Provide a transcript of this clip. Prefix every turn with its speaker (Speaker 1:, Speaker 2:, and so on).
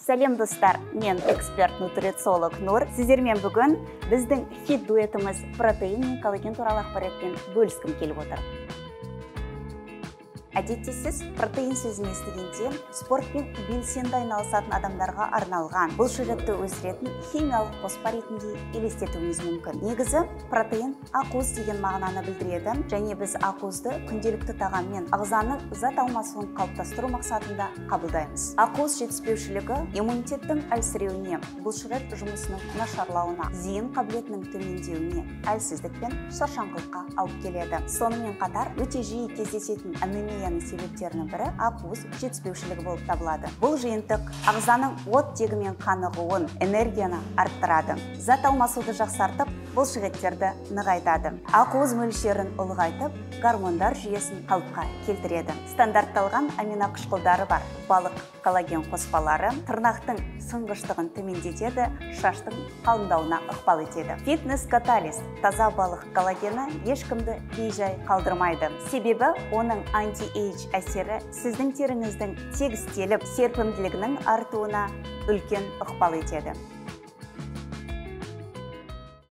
Speaker 1: Сәлем, достар! Мен эксперт нутрициолог Нур. Сіздермен бүгін біздің хит дуэтіміз протеин мен коллаген туралы ақпаратпен бөліскім келіп отыр. Әдетте сіз протеин сөзін естігенде спортпен белсенді айналысатын адамдарға арналған бұлшықетті өсіретін химиялық қоспа ретінде елестетуіңіз мүмкін. Негізі протеин ақуыз деген мағынаны білдіреді, және біз ақуызды күнделікті тағаммен ағзаның зат алмасуын қалыптастыру мақсатында қабылдаймыз. Ақуыз жетіспеушілігі иммунитеттің әлсіреуіне, бұлшықет жұмысының нашарлауына, зейін қабілетінің төмендеуіне, әлсіздік пен шаршаңқылыққа алып келеді. Сонымен қатар өте жиі кездесетін анемия себептерінің бірі ақуыз жетіспеушілігі болып табылады. Бұл жиынтық ағзаның оттегімен қанығуын, энергияны арттырады, зат алмасуды жақсартып, бұлшықеттерді нығайтады, ақуыз мөлшерін ұлғайтып, гормондар жүйесін қалыпқа келтіреді. Стандартталған аминоқышқылдары бар балық коллаген қоспалары тырнақтың сынғыштығын төмендетеді, шаштың қалыңдауына ықпал етеді. Фитнес каталист таза балық коллагені ешкімді бейжай қалдырмайды. Себебі оның anti-age әсері сіздің теріңіздің тегістеліп, серпімділігінің артуына үлкен ықпал етеді.